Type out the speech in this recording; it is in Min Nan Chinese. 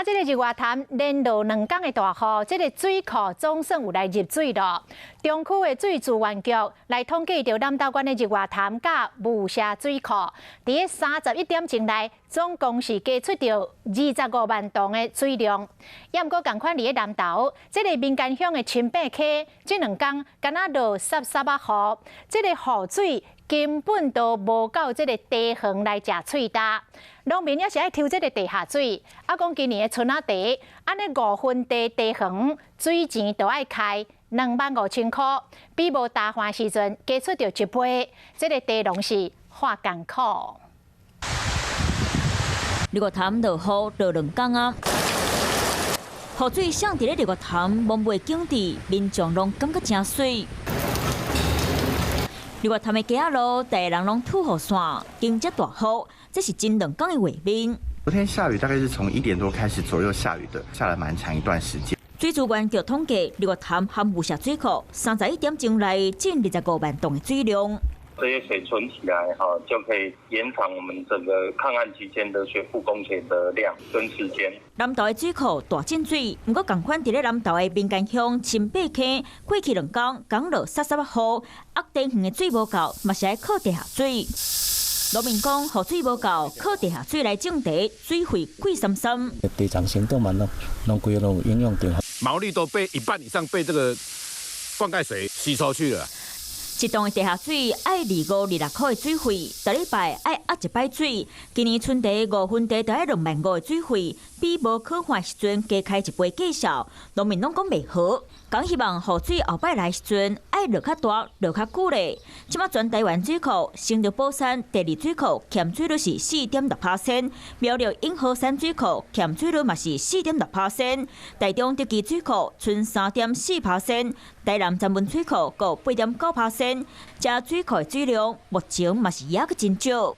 啊，這個日月潭連落兩工的大雨，這個水庫總算有來入水囉。中區的水資源局來統計著南投縣的日月潭佮霧社水庫，佇咧31點鐘內，總共是加出著25萬噸的水量。也毋過仝款佇咧南投，這個民間鄉的深伯溪，這兩工敢若落澀澀仔雨，這個雨水根本都無夠這個堤防來食喙焦。農民也是愛抽這個地下水，啊，講今年的春仔茶，按呢五分地堤防水錢都愛開25,000箍，比無大旱時陣加出著一倍，這個茶農是話艱苦。日月潭落雨落兩工啊，雨水滲佇咧日月潭茫無景致，民眾攏感覺誠媠。日月潭的街仔路，逐个人攏吐雨傘，迎接大雨，這是真兩工的畫面。昨天下雨大概是從1點多開始左右下雨的，下了蠻長一段時間。水資源局統計，日月潭和霧社水庫31點鐘內進25萬噸的水量。這些水存起來，哈，就可以延長我們整個抗旱期間的水庫供水的量跟時間。南投的水庫大進水，毋過仝款佇咧南投的民間鄉深伯溪，過去兩工剛落澀澀仔雨，壓堤防的水無夠，嘛是愛靠地下水。農民講，雨水無夠，靠地下水來種茶，水費貴參參。地層成長嘛，攏攏規個攏有影響著。毛利都被一半以上被這個灌溉水吸收去了。一噸的地下水愛25、26箍的水費，逐禮拜愛壓一擺水。今年春茶5分地就愛2萬5的水費，比無可旱時陣加開一倍計數。農民攏講袂好，講希望雨水後擺來時陣愛落較大、落較久咧。這馬全台灣水庫，新竹寶山第二水庫欠水率是4.6%，苗栗永和山水庫欠水率嘛是4.6%，台中竹崎水庫賰3.4%，台南三文水庫閣8.9%。這水庫的水量目前嘛是猶閣真少。